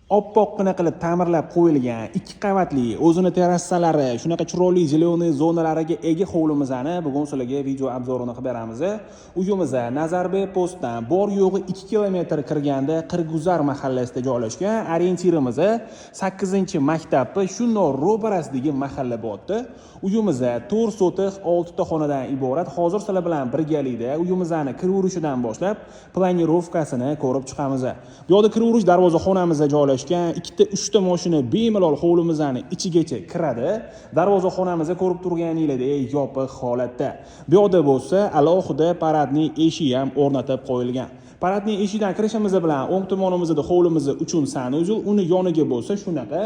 Oppoqqina qilib ta'mirlab qo'yilgan 2 qavatli, o'zini terrasalari, shunaqa chiroyli зеленый zonalariga ega hovlimizni bugun sizlarga video обзор ini qilib beramiz. Uyimiz Nazarbek postdan bor yo'g'i 2 kilometr kirganda Qirguzar mahallasida joylashgan. Orientirimiz 8-maktabni shundoq ro'parasidagi mahalla bo'lyapti. Uyimiz 4 sotix 6 ta xonadan iborat. Hozir sizlar bilan birgalikda uyimizni kiraverishidan boshlab planirovkasini ko'rib chiqamiz. Bu yoqda kiraverish darvoza xonamizda joylashgan 2ta 3ta mashina bemalol hovlimizni ichigacha kiradi. Darvoza xonamizda ko'rib turganingizdek yopiq holatda. Bu yoqda bo'lsa alohida paradniy eshik ham o'rnatib qo'yilgan. Paradniy eshikdan kirishimiz bilan o'ng tomonimizda hovlimiz uchun sanuzel, uni yoniga bo'lsa shunaqa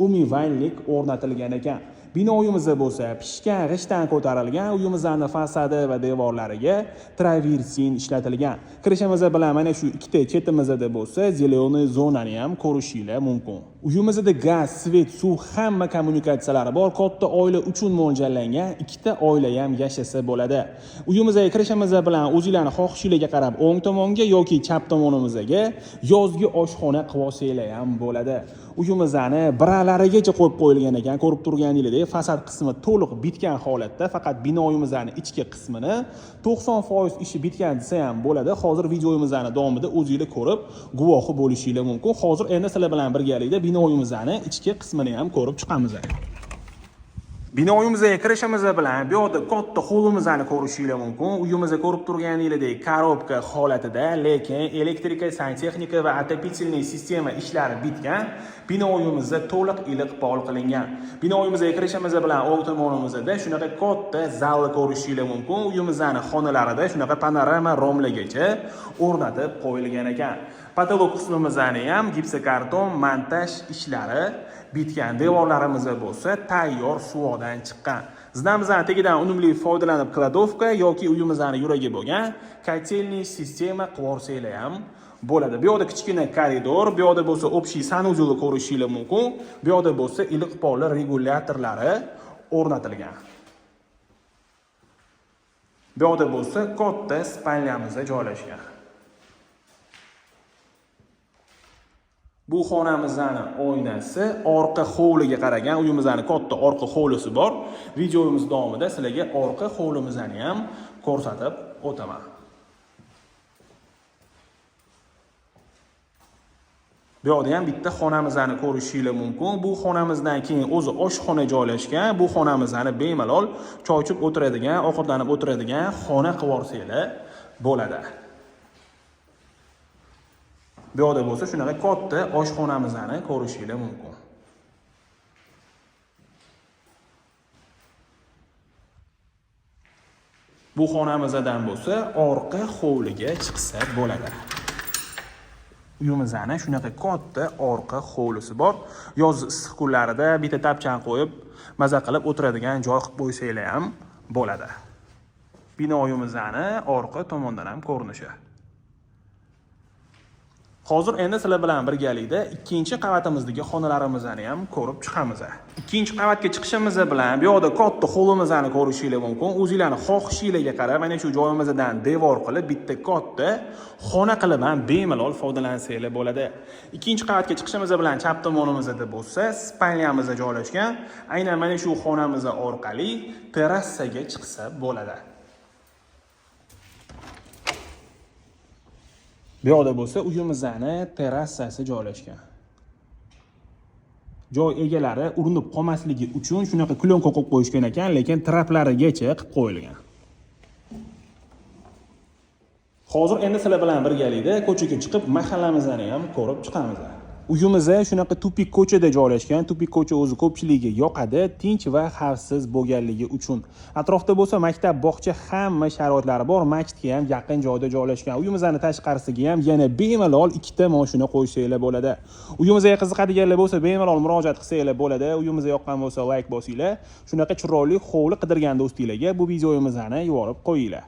умывальник o'rnatilgan ekan. Binoyimizda bo'lsa pishgan g'ishtdan ko'tarilgan, uyimizni fasadi va devorlariga traversin ishlatilgan. Kirishimiz bilan mana shu ikkita chetimizda bo'lsa зеленый zonani ham ko'rishinglar mumkin. Uyimizda gaz, svet, suv hamma kommunikatsiyalari bor. Katta oila uchun mo'ljallangan, ikkita oila ham yashasa bo'ladi. Uyimizga kirishimiz bilan o'zinglarning xohishinglarga qarab o'ng tomonga yoki chap tomonimizga yozgi oshxona qilib olsanglar ham bo'ladi. Uyimizni biralarigacha qo'yib qo'yilgan ekan, ko'rib turganingizdek fasad qismi to'liq bitgan holatda, faqat binoyimizni ichki qismini 90% ishi bitgan desa ham bo'ladi. Hozir videomizni davomida o'zingizlar ko'rib guvohi bo'lishinglar mumkin. Hozir endi sizlar bilan birgalikda binoyimizni ichki qismini ham ko'rib chiqamiz. Binoyimizga kirishimiz bilan bu yoqda katta hovlimizni ko'rishinglar mumkin. Uyimizni ko'rib turganingizdek korobka holatida, lekin elektrika, santexnika va отопительный sistema ishlari bitgan. Binoyimizda to'liq iliq pol qilingan. Binoyimizga kirishimiz bilan o'ng tomonimizda shunaqa katta zalni ko'rishinglar mumkin. Uyimizni xonalarida shunaqa panorama romlargacha o'rnatib qo'yilgan ekan. Patolog qismimizni ham gipsokarton montaj ishlari bitgan. Devorlarimizda bo'lsa tayyor suvoqdan chiqqan. Zinamizni tagidan unumli foydalanib kladovka yoki uyimizni yuragi bo'lgan котельный sistema qilib olsanglar ham bo'ladi. Bu yoqda kichkina koridor, bu yoqda bo'lsa общий sanuzelni ko'rishinglar mumkin. Bu yoqda bo'lsa iliq polli regulyatorlari o'rnatilgan. Bu yoqda bo'lsa katta spalnyamiz joylashgan. Bu xonamizni oynasi orqa hovliga qaragan. Uyimizni katta orqa hovlisi bor. Videomiz davomida sizlarga orqa hovlimizni ham ko'rsatib o'taman. Bu yoqda ham bitta xonamizni ko'rishinglar mumkin. Bu xonamizdan keyin o'zi oshxona joylashgan. Bu xonamizni bemalol choy ichib o'tiradigan, ovqatlanib o'tiradigan xona qilib olsanglar bo'ladi. Bu yoqda bo'lsa shunaqa katta oshxonamizni ko'rishinglar mumkin. Bu xonamizdan bo'lsa orqa hovliga chiqsa bo'ladi. Uyimizni shunaqa katta orqa hovlisi bor. Yoz issiq kunlarida bitta tapchan qo'yib, maza qilib o'tiradigan joy qilib qo'ysanglar ham bo'ladi. Binoyimizni orqa tomondan ham ko'rinishi. Hozir endi sizlar bilan birgalikda ikkinchi qavatimizdagi xonalarimizni ham ko'rib chiqamiz. Ikkinchi qavatga chiqishimiz bilan bu yoqda katta hovlimizni ko'rishinglar mumkin. O'zinglarning xohishinglarga qarab mana shu joyimizdan devor qilib bitta katta xona qilib ham bemalol foydalansanglar bo'ladi. Ikkinchi qavatga chiqishimiz bilan chap tomonimizda bo'lsa spalnyamiz joylashgan. Aynan mana shu xonamiz orqali terrasaga chiqsa bo'ladi. Bu yoqda bo'lsa uyimizni terrasasi joylashgan. Joy egalari urinib qolmasligi uchun shunaqa klonka qo'yib qo'yishgan ekan, lekin traplarigacha qilib qo'yilgan. Hozir endi sizlar bilan birgalikda ko'chaga chiqib mahallamizni ham ko'rib chiqamiz. Uyimiz shunaqa tupik ko'chada joylashgan. Tupik ko'cha o'zi ko'pchilikka yoqadi, tinch va xavfsiz bo'lganligi uchun. Atrofda bo'lsa maktab, bog'cha hamma sharoitlari bor, masjidga ham yaqin joyda joylashgan. Uyimizni tashqarisiga ham yana bemalol 2ta mashina qo'ysanglar bo'ladi. Uyimizga qiziqadiganlar bo'lsa bemalol murojaat qilsanglar bo'ladi. Uyimizga yoqqan bo'lsa like bosinglar. Shunaqa chiroyli hovli qidirgan do'stinglarga bu videomizni yuborib qo'yinglar.